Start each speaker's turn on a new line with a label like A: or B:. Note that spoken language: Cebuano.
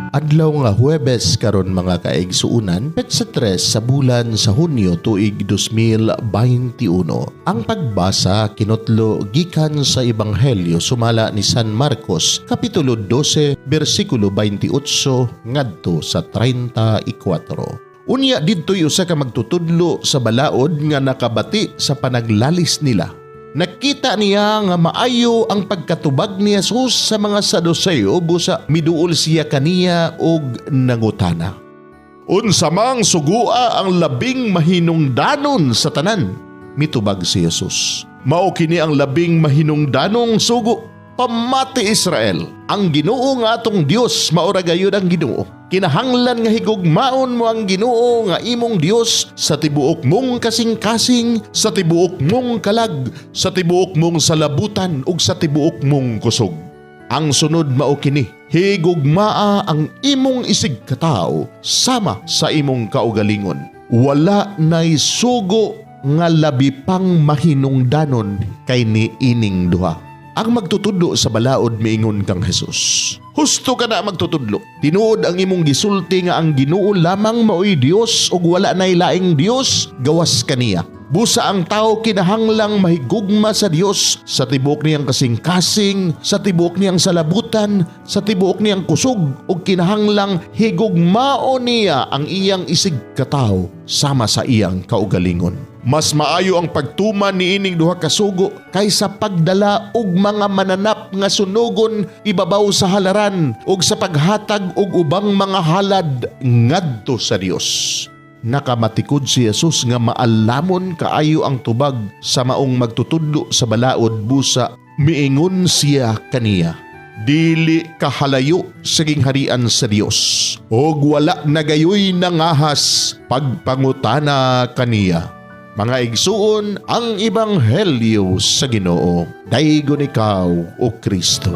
A: Adlaw nga Huwebes karon, mga kaigsuunan, petsa 3 sa bulan sa Hunyo, tuig 2021. Ang pagbasa kinotlo gikan sa Ebanghelyo sumala ni San Marcos, kapitulo 12, bersikulo 28 ngadto sa 34. Unya didto'y usa ka magtutudlo sa balaod nga nakabati sa panaglalis nila. Nakita niya nga maayo ang pagkatubag ni Jesus sa mga Saduceo, busa miduol siya kaniya og nangutana. "Unsa mang sugua ang labing mahinungdanon sa tanan?" Mitubag si Jesus. "Mao kini ang labing mahinungdanong sugo. Pamati, Israel, ang Ginoo nga atong Dios mao ra gayud ang Ginoo. Kinahanglan nga higugmaon mo ang Ginoo nga imong Dios sa tibuok mong kasing-kasing, sa tibuok mong kalag, sa tibuok mong salabutan ug sa tibuok mong kusog. Ang sunod mao kini: higugmaa ang imong isig katawo sama sa imong kaugalingon. Wala nay sugo nga labi pang mahinungdanon kay ni ining duha." Ang magtutudlo sa balaod miingon kang Jesus. "Husto ka na, magtutudlo. Tinuod ang imong gisulti nga ang Ginoo lamang maoy Dios ug wala nay laing Dios gawas kaniya. Busa ang tao kinahanglang mahigugma sa Dios sa tibuok niyang kasing-kasing, sa tibuok niyang salabutan, sa tibuok niyang kusog ug kinahanglang higugmaon niya ang iyang isig katawo sama sa iyang kaugalingon. Mas maayo ang pagtuman niining duha ka sugo kaysa pagdala og mga mananap nga sunugon ibabaw sa halaran ug sa paghatag og ubang mga halad ngadto sa Dios." Nakamatikod si Jesus nga maalamon kaayo ang tubag sa maong magtutudlo sa balaod, busa miingon siya kaniya, "Dili ka halayo sa gingharian sa Dios." Og wala na gayoy nangahas pagpangutana kaniya. Mga igsuon, ang Ebanghelyo sa Ginoo. Daygon ikaw, O Kristo.